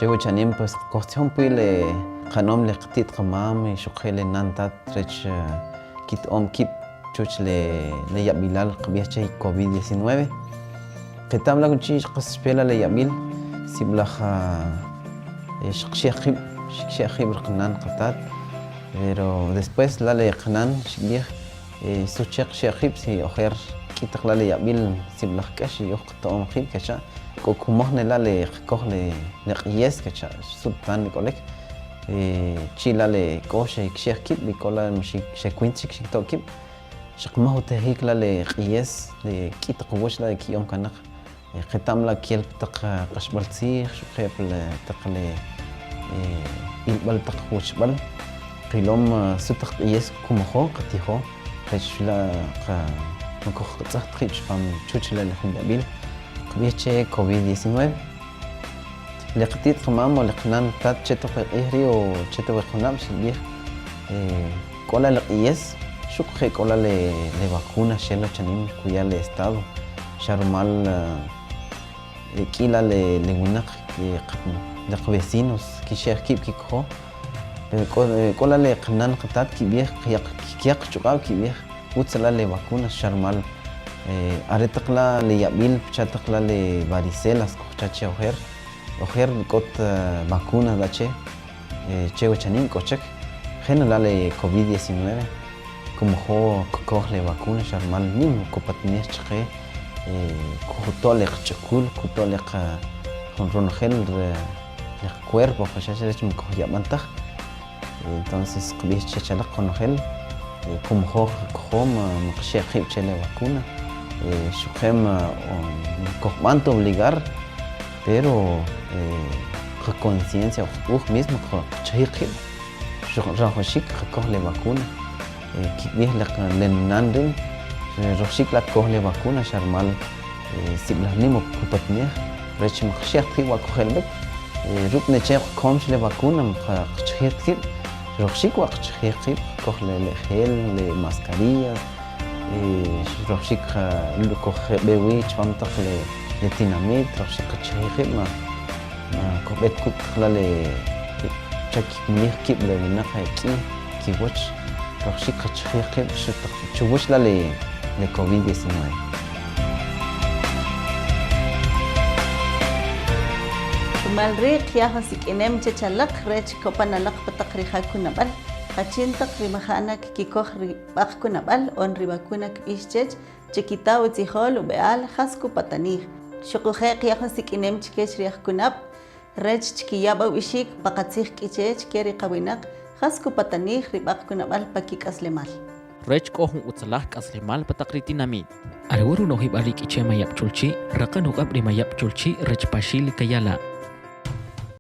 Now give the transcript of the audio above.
Che we chanim pues kojtzijon pwi' le qa'nom le qati't qamam y xuquje' le nan tat rech kito'om kib' chuwach le le yab'ilal qab'ij che covid 19. Qeta'm la' chi' qas xpe la' le yab'il sib'alaj xqxe'j qib', xkixe'j kib' ri qanan qatat, pero después la' le qanan xkib'ij suche qxe'j qib' si ojer k'i taq la' le yab'il sib'alaj k'ax y uj qato'om qib' kecha' k'o kumoj ne la' le qakoj le q'iyes kecha' sut tan k'olik chi' la' le k'o xkixi'j kib' y k'o la' xekwin ta chik xkito' kib' xqamaj utijik la' le q'iyes le k'i taq uwach la' kiya'om kanoq qeta'm la' kel pi taq q'axb'al tziij xuquje' pi taq le ilb'al taq wachb'al qilom su taq q'iyes kumojo qatijo rech la' qa ma kujqatz'aj ta qiib' chipam chuwach la' jun yab'il qab'ij che covid 19. Le qati't qamam o le qanan qatat che taq we q'ij rii' o che taq we junab' xkib'ij k'o la' le q'iyes xuquje' k'o la' le vacuna xel lo chanim kuya' le estado xa rumal e k'i la' le winaq le qavecinos kixe'j kiib' kikojo pero k'o la' le qanan qatat kib'ij kkiya qachuq'ab' kib'ij utz la' le vacuna xa rumal are taq la' le yab'il pacha' taq la' le varicelas kojcha che ojer, ojer k'ot vacuna la' che, che wachanim k'o chek je' na la' le covid 19 kumojo kukoj le vacuna xa rumal nim kupatanij chaqe kujuto' le qach'akul, kuto' le qa ronojel le qacuerpo kojcha che rech man kojyab'an taj. Entonces qb'ij che chalaq qonojel kumojo qakojo ma qaxe'j qib' che le vacuna xuquje' ma kojb'an ta obligar pero qaconciencia uj mismo qachajij qib' rajwaxiik qakoj le vacuna kikb'ij le nunan rii' rajwaxiik la' kkoj le vacuna xa rumal sib'alaj nim kupatanij rech ma qaxe'j ta qib' wa kujel b'ik ruk' ne che qakojom che le vacuna qachajij ta qib' rajwaxiik wa qachajij qib' qakoj le gel, le mascarillas rajwaxiik kujb'e wii' chipam taq le tinamit rajwaxiik qachajij qib' ma kujb'eek kuk' taq la' le cha kikmulij kiib' le winaq e k'i kiwach rajwaxiik qachajij qib' chuwach la' le covid 19. Rumal ri' qya jun sik'inem chech alaq rech kopan alaq pa taq ri ja kunab'al, jachin taq ri maja' na kkikoj ri b'aq kunab'al on ri vacuna kb'ix chech, che kita utzijol ub'e'al jas kupatanij. Xuquje' qya jun sik'inem chkech ri ajkunab' rech chkiya b'a ub'ixik pa qatzij k'iche' chke ri qawinaq jas kupatanij ri b'aq kunab'al pa kik'aslemal. Rech k'o jun utzalaj k'aslemal pa taq ri tinamit. Are wa' ru no'jib'al ri K'iche' Mayab' Cholchi', raqan uq'ab' ri Mayab' Cholchi' rech Paxil Kayala'.